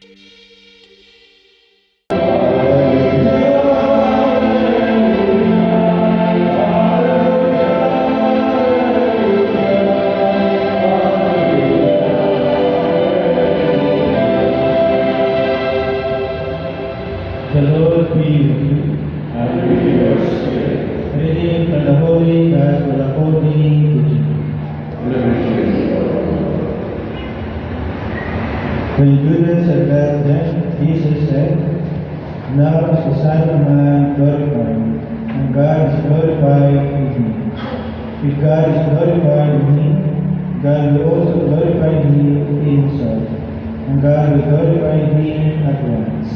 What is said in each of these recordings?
The Lord be with you. And with your spirit. Reading from the Holy Gospel according to John. Glory to you, Lord. When Judas had left them, Jesus said, "Now is the Son of Man glorified, and God is glorified in him. If God is glorified in him, God will also glorify him in himself, and God will glorify him at once.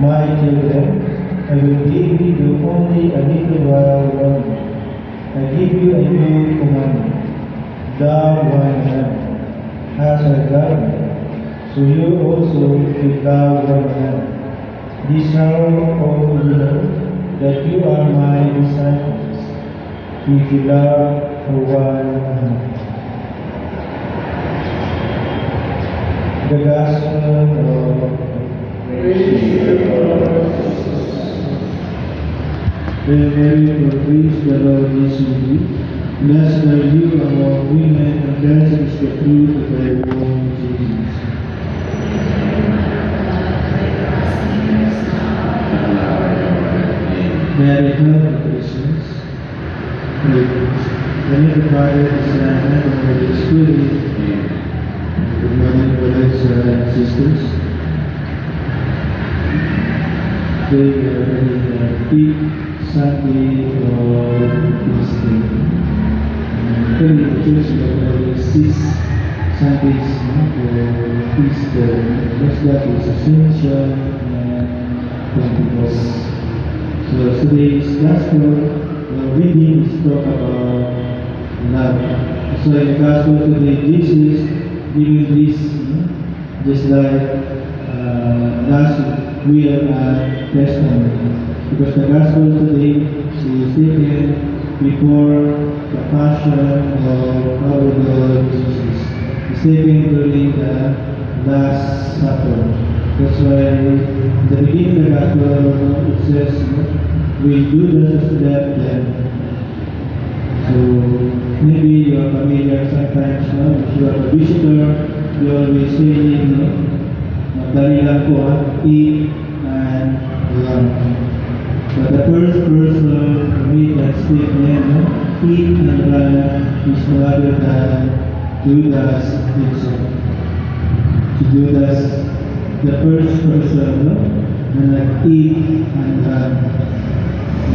My children, I will be with you only a little while longer. I give you a new commandment: Love one another, as I love you. So you also should love one another. This how all will know that you are my disciples, if you love one another." The Gospel of Praise to you, Lord Jesus. Hail Mary, full of grace, the Lord is with you. Blessed are you among women, and blessed is the fruit of thy womb, Jesus. And now and forever. Amen. Mary, help the Christians. Pray for us. In the name of the Father, the Son, and the Holy Spirit. Amen. Good morning, brothers and sisters. Today we are having the fifth Sunday of Easter. Actually, the church we have only six Sundays, no, for Easter. First, that is Ascension and Pentecost. So today's Gospel, the reading is talk about love. So in the Gospel today, Jesus giving this, no, just like last will and testament. Because the Gospel today is taken before the passion of our Lord Jesus. It's taken during the Last Supper. That's why in the beginning of the Gospel it says, no, "When Judas has left them." So maybe you are familiar sometimes, no? If you are a visitor, you always say, no? "Madali lang po ha, eat and run." But the first person to make that statement, no? "Eat and run," is no other than Judas himself. Si Judas, the first person, no? Na nag-eat and run.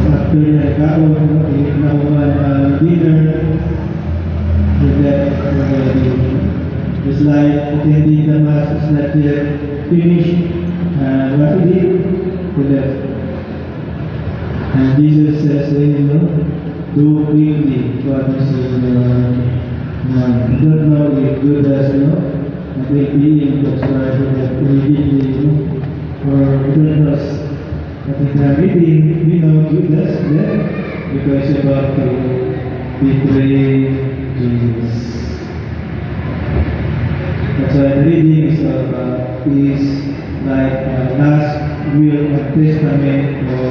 After niya kaon, no? Nahuman ang dinner, he left already. Just like attending the Mass is not yet finished. And what he did? He left. And Jesus says to him, no, "Do quickly what is in your mind." I don't know if Judas, no, nag-being, that's why he left immediately, no? Or we don't know. But in the reading, we know Judas left because he's about to betray Jesus. That's why the reading is all about is like a last will and testament of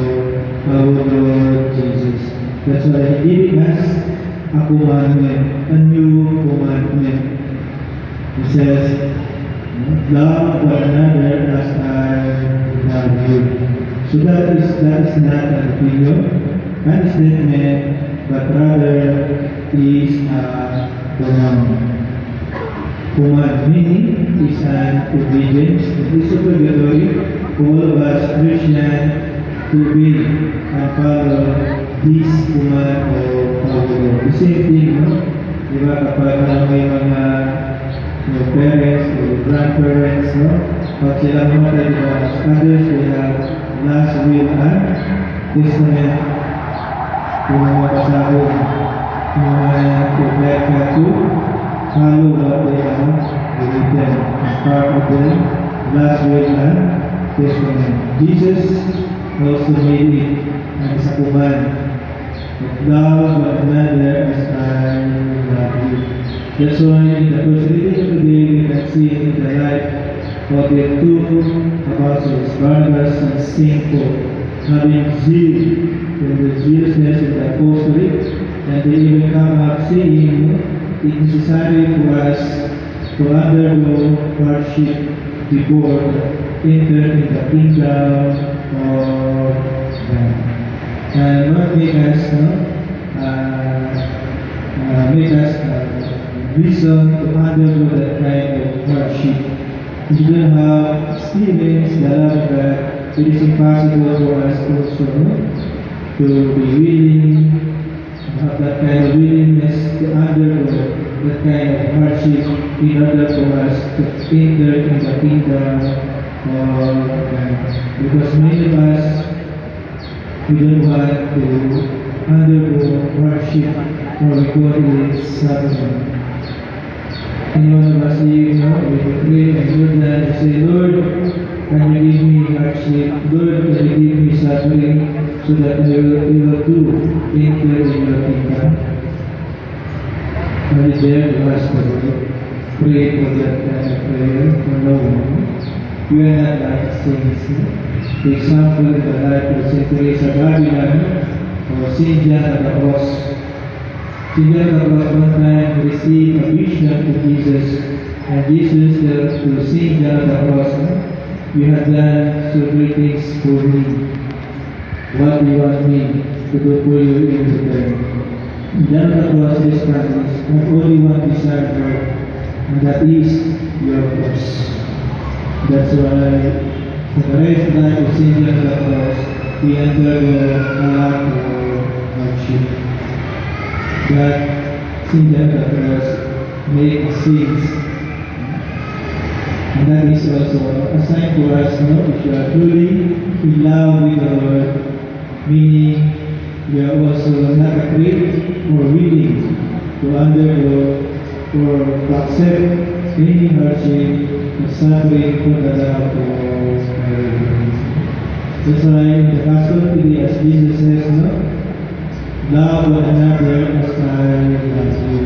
our Lord Jesus. That's why He giving us a commandment, a new commandment. He says, "Love one another as I love you." So that is not an opinion, an statement, but rather is a command. Command meaning is an obedience. It is obligatory for all of us Christian to obey and follow this command of our Lord. The same thing, no? Di ba kapag may mga your parents or grandparents, no? Pag sila mamatay, di ba, as others, they have last will and testament. Kung mga pasabog, mga obliged ka to follow what they have written as part of the last will and testament. Jesus also made it as a command that love one another as I love you. That's why in the first reading today, we can see in the life of the two apostles, Barnabas and Saint Paul, having zeal in the zealousness of the apostolate, and they even come up saying, "It is necessary for us to undergo hardship before enter in the kingdom of God." And what make us, no, make us reason to undergo that kind of hardship? If you don't have experience the love of God, it is impossible for us also, no, to be willing, to have that kind of willingness to undergo that kind of hardship in order for us to enter in the kingdom of God. Because many of us, we don't want to undergo hardship, or we call it suffering. And one of us, we pray and go down and say, "Lord, can you give me hardship? Lord, can you give me suffering so that I will be able to enter in your kingdom?" Are you there to ask the Lord? Pray for that kind of prayer for no one. We are not like saints, no? For example, in the life of Saint Teresa of Avila, no? Or Saint John of the Cross. Saint John of the Cross one time received a vision to Jesus, and Jesus said to Saint John of the Cross, no, "You have done so great things for me. What do you want me to do for you in return?" John of the Cross responds, "I only one desire, Lord, and that is your cross." That's why for the rest of life of Saint John of the Cross, he undergo a lot of hardship. But Saint John of the Cross made saints. And that is also a sign to us, no? If you are truly in love with the Lord, meaning you are also not afraid or willing to undergo or to accept any hardship or suffering for the love of God. That's why in the Gospel today, as Jesus says, no, "Love one another as I love you."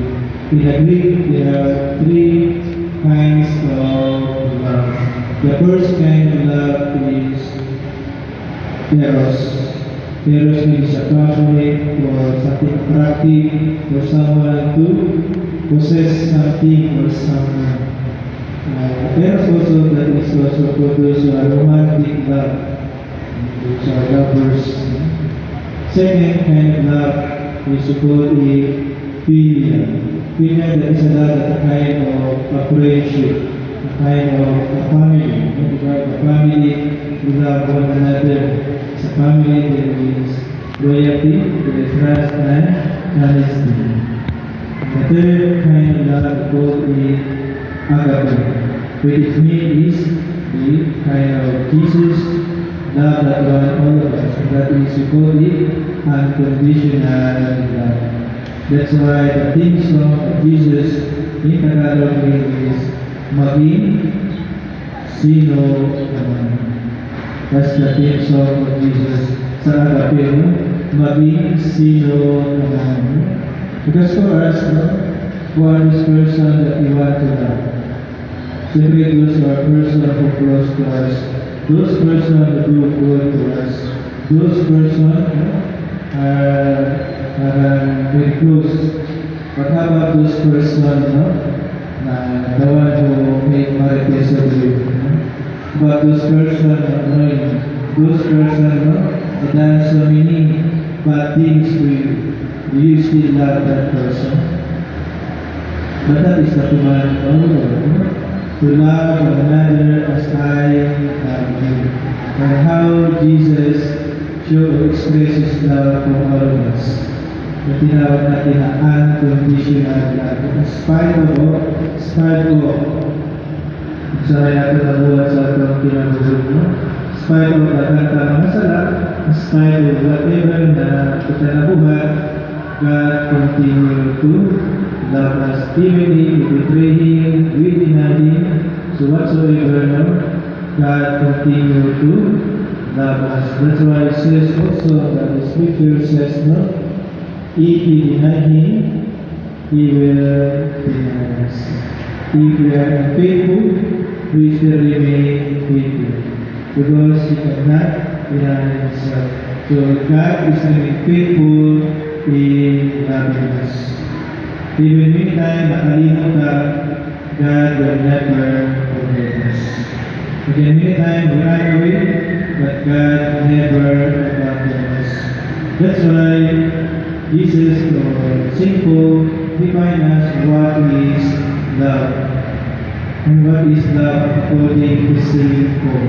In the Greek, there are three kinds of love. The first kind of love is eros. Eros means a passionate or something attractive for someone to possess something or someone. Eros also, that is also for those who are romantic love. Those are lovers. Second kind of love is called a philia. Philia, that is a love, that kind of a friendship, a kind of a family. A family, we love one another. Sa family, there is loyalty, there is trust and honesty. The third kind of love called a agape, which is mean is the kind of Jesus love that one all of us, and that is we call it unconditional love. That's why the theme song of Jesus in Tagalog is "Maging Sino Ka Man." That's the theme song of Jesus sa agape, no? "Maging Sino Ka Man." No? Because for us, no, who are this person that we want to love? Siyempre, those who are person who close to us, those person who do good to us, those person, no, are very close. But how about those person, no, na the one who make marites of you, no? But those person annoying, those person, no, that done so many bad things to you, do you still love that person? But that is the command of our Lord, no? To love one another as I love you. And how Jesus show or express His love for all of us. Na tinawag natin na unconditional love. In spite of, sa kaya ito nabuhat sa atong kinabuhi, no? In spite of daghan ta mga sala, in spite of whatever na kita nabuhat, God continue to love us. Even if we betray Him, we deny Him, so whatsoever, no, God continue to love us. That's why it says also that the scripture says, no, if we deny Him, He will deny us. If we are unfaithful, we still remain faithful. Because He cannot deny Himself. So God is remain faithful in loving us. Even meantime, nakalimot ka, God will never forget us. Again, many times we run away, but God never abandons us. That's why Jesus or St. Paul define us what is love. And what is love according to St. Paul?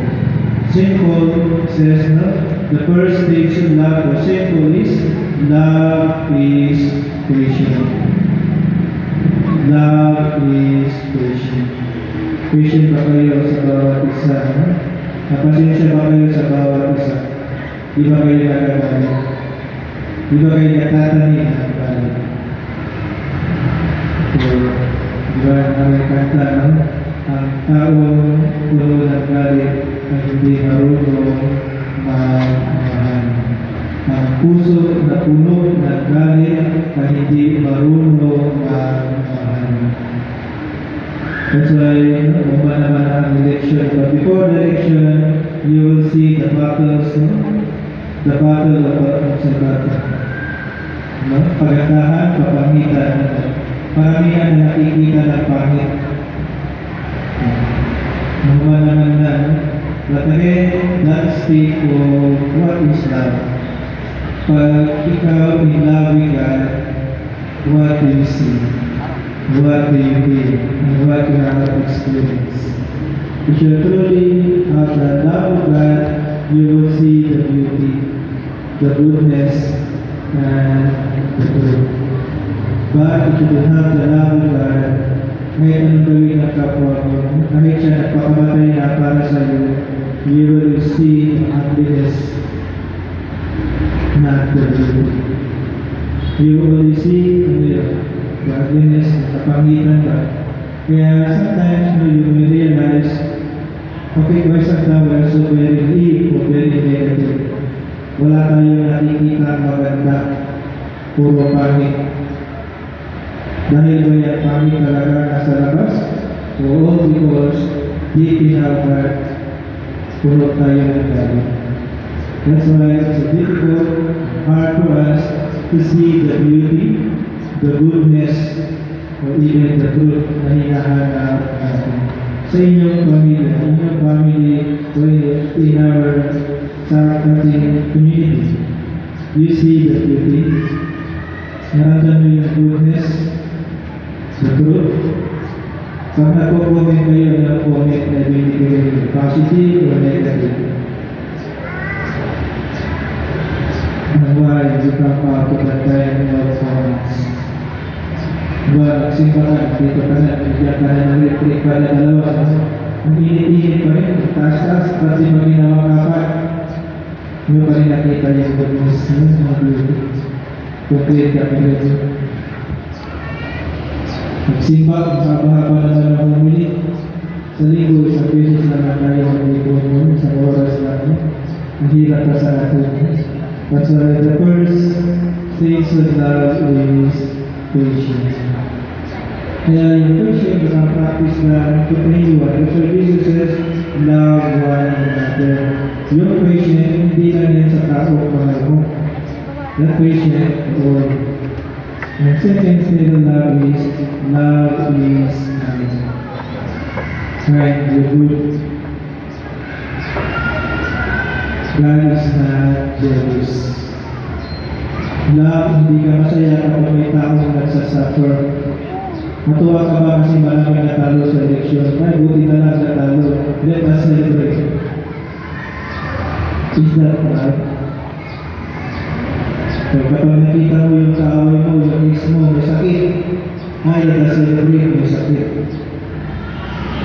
St. Paul says, no, the first stage of love for St. Paul is love is patient. Love is patient. Patient ba kayo sa bawat isa? No? Napasensya ba kayo sa bawat isa? Di ba kayo nagagalit? Di ba kayo nagtatanim ng galit? So, di ba may kanta, no? Ang taong puno ng galit ay hindi marunong magmahal. Ang puso na puno ng galit ay hindi marunong magmahal. That's why, no, uma naman ang election. But before the election, you will see the battles, no? The battle of Sagata. No? Pagandahan, papangitan. Ano? Karamihan na nakikita ng pangit. Uma naman na, no? But again, that speak of what is love. Pag ikaw in love with God, what do you see? What do you feel? And what you have experienced? If you truly have the love of God, you will see the beauty, the goodness, and the truth. But if you don't have the love of God, kahit anong gawin ng kapwa mo, kahit siya nagpakamatay na para sa iyo, you will see the ugliness, not the beauty. You will only see, ano yun, the ugliness, kapangitan ba. Kaya sometimes, no, you may realize, okay, why sometimes we are so very naive or very negative. Wala tayong nakikita maganda, puro pangit. Dahil ba yung pangit talaga nasa labas? Oo, because deep in our heart, puno tayo ng galit. That's why it's so difficult, hard for us to see the beauty, the goodness, or even the truth na hinahanap natin. Sa inyong pamilya, inyong family, or in our sa ating community, you see the beauty, naramdaman mo yung goodness, the truth. Pag nagko-comment kayo, ano comment na binibigay niyo? Positive or negative? And why you come out to that kind of comments? Diba, nagsimba ka, dito ka na, bigyan ka na ng electric pa na dalawa. No? Ang init-init pa rin, ang taas-taas, pati maginawang apat. Hindi mo pa rin nakita yung goodness, no? Mga beauty. Complete ka pa rin. Nagsimba, ang haba-haba naman ng homily. Sa linggo, isang beses lang na tayo mag-ipon mo, isang oras lang. No? Ang hirap pa sa atin. No? That's why the first stage of love is patience. Kaya yung patience is ang practice na to anyone. That's why Jesus says, "Love one another." Yung patient, hindi lang yan sa tao mahal mo. That patient or and second state of love is kind. Kind, you're good. God is not jealous. Love, hindi ka masaya kapag may taong nagsasuffer. Natuwa ka ba kasi maraming natalo sa eleksyon? Ay, buti na lang natalo. Let us celebrate. Is that right? So, kapag nakita mo yung kaaway mo, yung ex mo, may sakit, ay, let us celebrate, may sakit.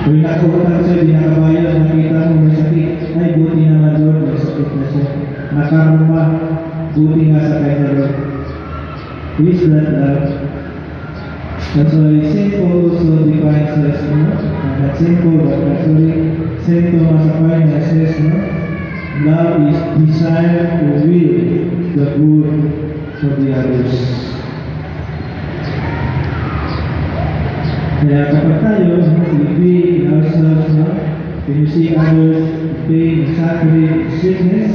Kung nakautang sa'yo, di nakabayad, nakita mo may sakit, ay, buti naman, Lord, may sakit na siya. Nakarma, buti nga sa kanya, Lord. Is that love? That's why St. Paul also defines us, no? Not St. Paul, but actually St. Thomas Aquinas says, no? Love is desire to will the good for the others. Kaya kapag tayo, no, we be in ourselves, no, when you see others in pain, in suffering, in sickness,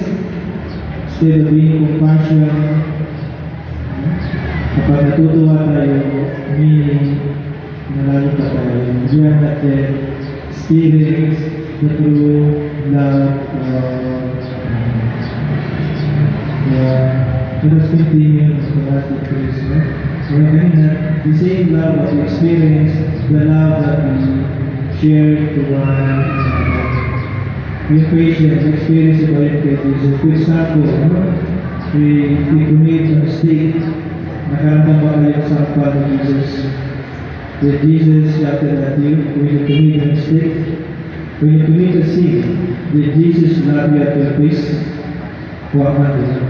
instead of being compassion, no, kapag natutuwa tayo, meaning, nalalungkot tayo. We are not yet experience the true love of God. Kaya, let us continue to ask the grace, no? Kaya kanina, the same love that we experience, the love that we share to one another. Yung patience, experience ba yun kay Jesus? For example, no? We commit a mistake. Nakaramdam ba kayo sa sampal ni Jesus? Did Jesus shouted at you when you commit a mistake? When you commit a sin, did Jesus love you at your face? Wa man, di ba?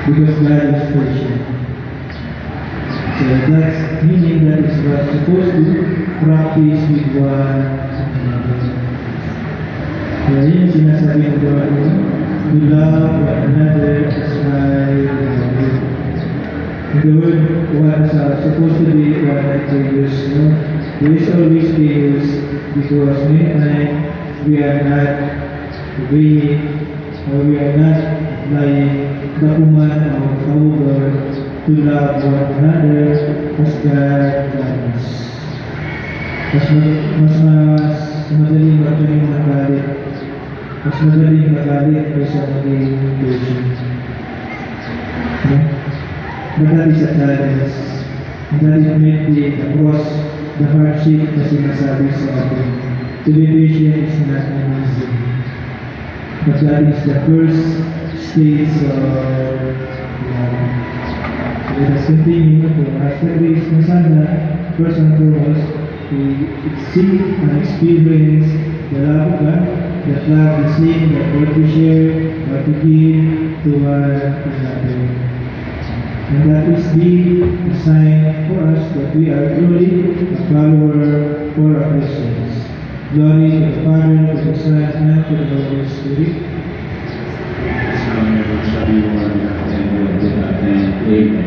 Because God is patient. So that's meaning that is what supposed to practice with one another. Kaya yun yung sinasabi ng Lord, no? To love one another as I love you. In the word one is supposed to be one like chaos, no? There is always chaos because many times we are not obeying or we are not applying the command of our Lord to love one another as God loves us. Mas madaling magtanim ng galit. Mas madaling magalit kaysa maging patient. No? But that is a challenge. And that is meant the cross, the hardship na sinasabi sa atin. To be patient is not an easy. But that is the first stage of love. Let us continue to ask the grace na sana, first and foremost, we seek and experience the love of God, that love is same that what we share, what we give to one another. And that is the sign for us that we are truly a follower or a Christians. Glory to the Father, to the Son, and to the Holy Spirit. Amen.